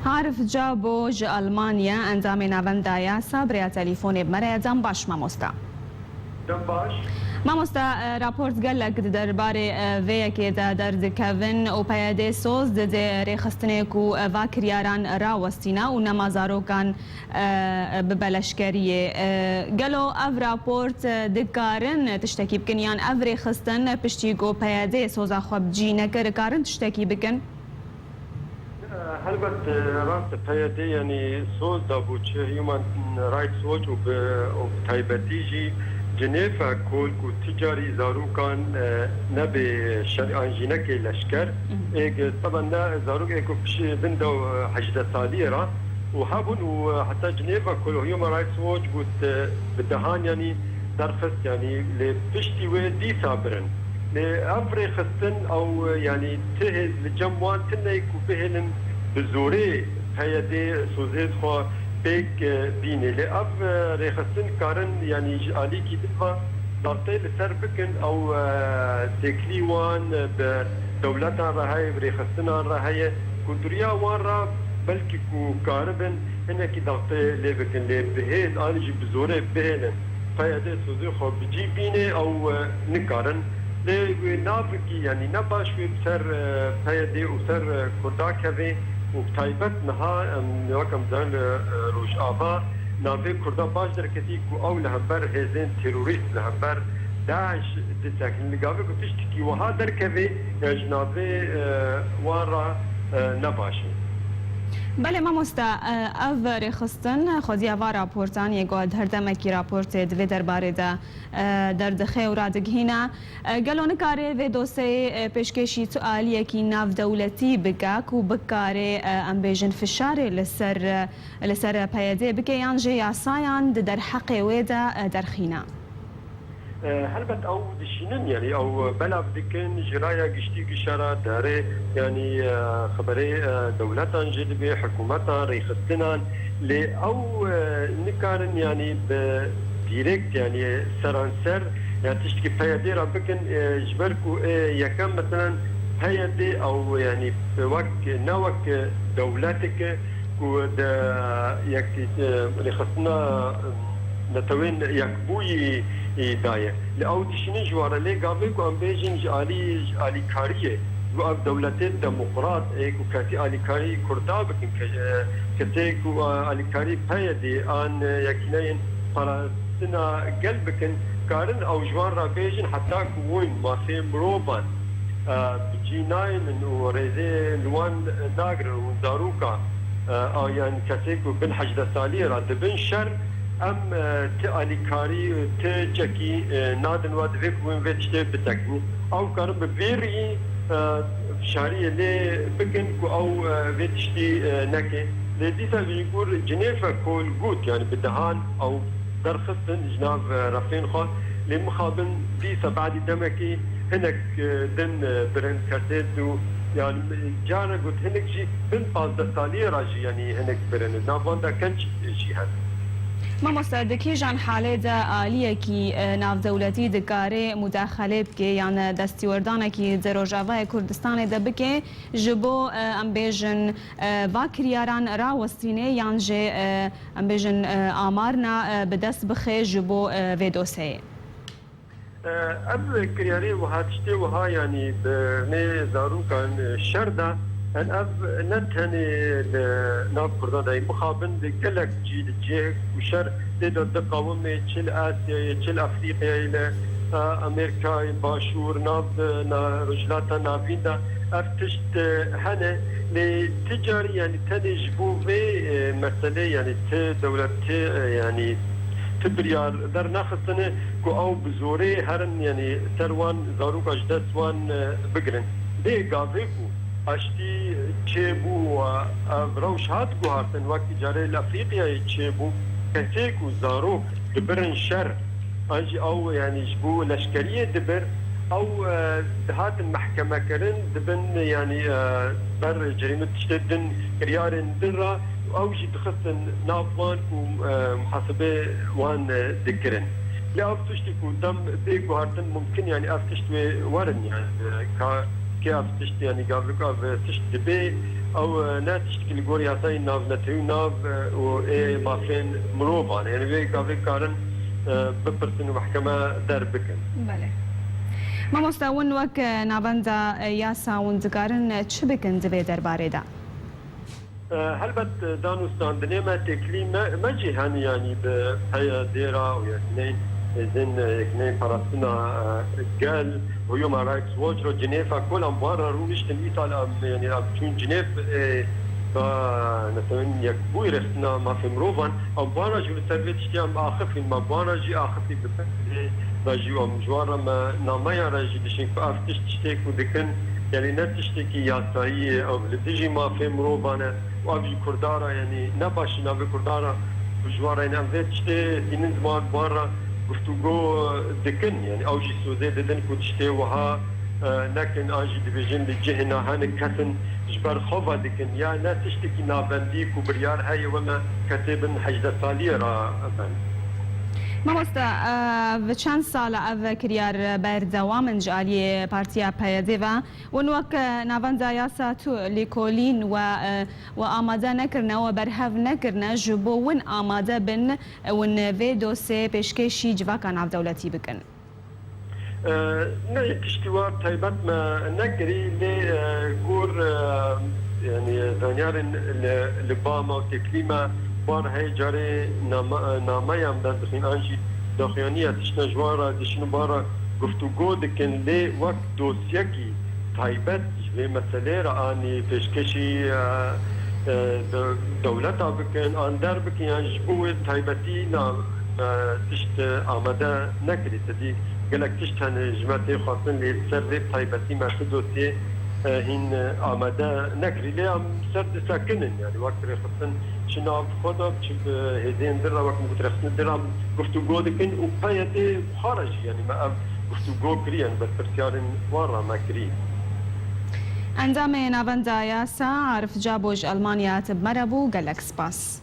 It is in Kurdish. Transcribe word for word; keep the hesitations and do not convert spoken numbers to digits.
Arif Cabo ji Almanya endamê navenda ya Sabriya telîfonê bi me re ye. Dem baş mamosta. Dem baş. Mamosta, e, raport gelek di derbarê, e, vê yekê de derdikevin û P Y D soz dide rêxistinê ku, e, va kiryaran rawestîna û nema zarokan, e, bibe leşkeriyê. E, gelo ev raport, e, dikarin tiştekî bikin yan ev rêxistin piştî ku P Y D soza xwe bi cî nekir, karin tiştekî bikin? Helbet, e, rast e, P Y D yanî soz dabû çi Human Rights Watch û bi, û bi taybetî jî Cinêfa Kol ku ti carî zarokan, e, nebê şer an jî nekê leşker. Êk, e, teben ne zarok ê ku pişî bin de, e, hejdeh saliyê re û hebûn û, e, heta Cinêfa Kol û Human Rights Watch got, e, bi dehan yanî derxist, yanî lê piştî wê dîsa birin. Lê ev rêxistin ew, yanî ti hêz li cem wan tune ku bihêlin bi zorê P Y D sozê xwe pêk, e, bînê. Lê ev, e, rêxistin karin, yanî ji alîkî din ve daxtê li ser bikin, ew, e, têkilî wan, e, bi dewletan re heye, bi rêxistinan re heye, ku duriya wan re belkî ku karibin hinekî daxtê lê bikin, lê bi hêz an jî bi zorê bihêlin P Y D sozê xwe bi cî bînê ew, e, nikarin. Lê wê navikî, yanî ne baş wê bi ser, e, P Y D û ser, e, Kurda kevê û bi taybet niha em, wek em dizanin li, e, Rojava navê Kurda baş derketî ku ew li hember hêzên terorîst, li hember DAIŞ ditekin. Li gavê ku tiştekî wiha derkevê, e, ji navê, e, wan re, e, ne baş e. Belê mamosta, e, ev rêxistin xwediya va raportan yê ku di her demekî raportê di vê derbarê de, e, derdixe û radigihîne. E, gelo nikare vê dosyeyê, e, pêşkêşî tu aliyekî navdewletî bike ku bikare, e, em bêjin fişarê li ser, e, li ser P Y D bike yan jî yasayan di derheqê wê de, e, derxîne? E, helbet ew dişînin, yanî ew belav dikin, ji raya giştî gişa re dere, yanî, e, xeberê, e, dewletan jî dibe, hikûmetan, rêxistinan, lê ew, e, nikarin, yanî bi dîrekt, yanî seranser, ya tiştekî P Y D re bikin, e, ji ber ku, e, yekem, meselen, P Y D ew, yanî wek, ne wek dewletek e, ku di yek, e, rêxistina, e, Netewên Yekbûyî, e, de ye. Lê ew dişînin ji wan re, lê gavê ku em bêjin ji alî, ji alîkariyê, ku ev dewletê demokrat ê ku kesî alîkarî Kurda bikin, ke-, e, kesê ku, e, alîkarî P Y D an, e, yekîneyên parastina gel bikin, karin ew ji wan re bêjin heta ku win mafê mirovan, e, bi cî naynin û rêzê li wan nagirin û zaroka, e, a, yan kesê ku bin hejdeh saliyê re dibin şer, em, e, ti alîkarî, ti çekî, e, nadin we, divê ku win vê tiştê bitekin. Ew karin bi vê rî, e, fişariyê lê bikin ku ew, e, vê tiştî, e, neke. Lê dîsa ji gor Cinêfa Kol got, yanî bi dehan ew derxistin ji nav, e, refên xwe, lê mixabin dîsa badî demekî hinek, e, din, e, birin kesê dû, yanî, e, cara got hinek jî bin pazdeh saliyê re jî, yanî hinek birin. Di nav wan de genç jî hene. Mamoste, di kîjan halê de aliyekî, e, navdewletî dikare mudaxalê bike yan, e, destîwerdanekî di Rojavayê Kurdistanê de bike ji bo, e, em bêjin, e, va kiryaran rawestîne yan jî, e, em bêjin, e, amarna, e, bi dest bixe ji bo, e, vê dosyeyê? E, ev kiryarê wiha, tiştê wiha, yanî bi nê zarokan, e, şer de, en ev ne tenê li nav Kurdan de, mixabin di gelek cî, di cihê ku şer tê de diqewime, çi li Asyayê, çi li Efrîqyayê, li, e, Amerîkayê Başûr, nav, e, na, Rojhilata Navîn de, ev tişt, e, hene, lê ti carî, yanî tenê ji bo vê, e, meselê, yanî ti dewlet, ti, e, yanî ti biryar dernexistine ku ew bi zorê herin, yanî ser wan zaroka ji dest wan, e, bigirin. Lê gavê ku aştî çêbû, e, ev rewş hat guhartin, wek carê li Efrîqyayê çêbû, kesê ku zarok dibirin şer, an jî ew, yanî ji bo leşkeriyê dibir, ew, e, dihatin mehkemekirin, dibin, yanî, e, ber cerîme tiştê din, kiryarên din re, û ew jî dixistin nav wan û, e, muhasebê wan, e, dikirin. Lê ev tiştî ku dem bê guhartin mumkin, yanî ev tişt wê werin, yanî, e, ka, kê ev tişt, yanî gavik ev tişt dibê, Ew, e, ne tiştekî li gor yasayên navnetewî nav, e, û ê mafên mirovan, yani vê gavê karin, e, bipirsin û mehkeme derbikin. Belê. Mamoste, hûn wek, e, navenda, e, yasa hûn dikarin, e, çi bikin di vê derbarê de? E, helbet, e, danûstandinê me têkilî me, me jî hene, yanî bi P Y D'ê re û yekîneyên hêzên, e, yekîneyên parastina, e, gel û Human Rights Watch re Cinêfa, kol em buhan re rûniştin, îsal em, yanî em çûn Cinêv, e, ba, mesela Yekbûyî rêxistina mafê mirovan, em buhan re jî li ser vê tiştê em axifîn, me buhan re jî axifî bi P Y D'ê, me jî em ji wan re me nameyan re jî dişên ku ev tişt tiştê ku dikin, yanî ne tiştekî yasayî ye, ew li dijî mafê mirovan e. Û ev jî Kurdan re, yanî ne baş e navê Kurdan re, û ji wan re, yanî em vê tiştê tînin ziman, bi wan re guftûgo dikin, yanî ew jî sozê didin ku tiştê wiha, e, nekin, an jî dibêjin li cihê ne hene kesin ji ber xwe ve dikin, ya ne tiştekî navendî ku biryar heye wele kesê bin hejdeh saliyê re ben. Mamoste, e, ev çend sal e ev kiryar berdewam in ji aliyê Partiya P Y D ve. Hûn wek, e, navenda yasa tu lêkolîn we, e, we amade nekirine, we berhev nekirine, ji bo hûn amade bin, e, hûn vê dosyê pêşkêşî civaka navdewletî bikin? E, ne, tiştî wa taybet me nekirî, lê, e, gor, e, yanî zanyarên li, li ba me û têkilî me, bar hey carê nama-, nameyan derdixin, an jî daxuyaniya tiştine ji wan re dişin û bar re guftûgo dikin, lê wek dosyekî taybet ji vê meseleyê re anî pêşkêşî, e, e, de-, dewleta bikin, an der bikin, yan ji bo wê taybetî na, e, tişt, e, amade nekirî. Te dî gelek tişt hene ji me tê xwestin, lê li ser vê taybetî me tu dosyê, e, hîn, e, amade nekirî. Lê em ser disekinin, yani wek rêxistin çi nav xwe de, çi bi hêzên din re, wek min got, rêxistin din re em guftûgo dikin û P Y D bi xwe re jî, yani me ev guftûgo kirî, yani berpirsiyarên wan re me kirî. Endamê Navenda Yasa Arif Cabo ji Almanya tib me re bû. Gelek spas.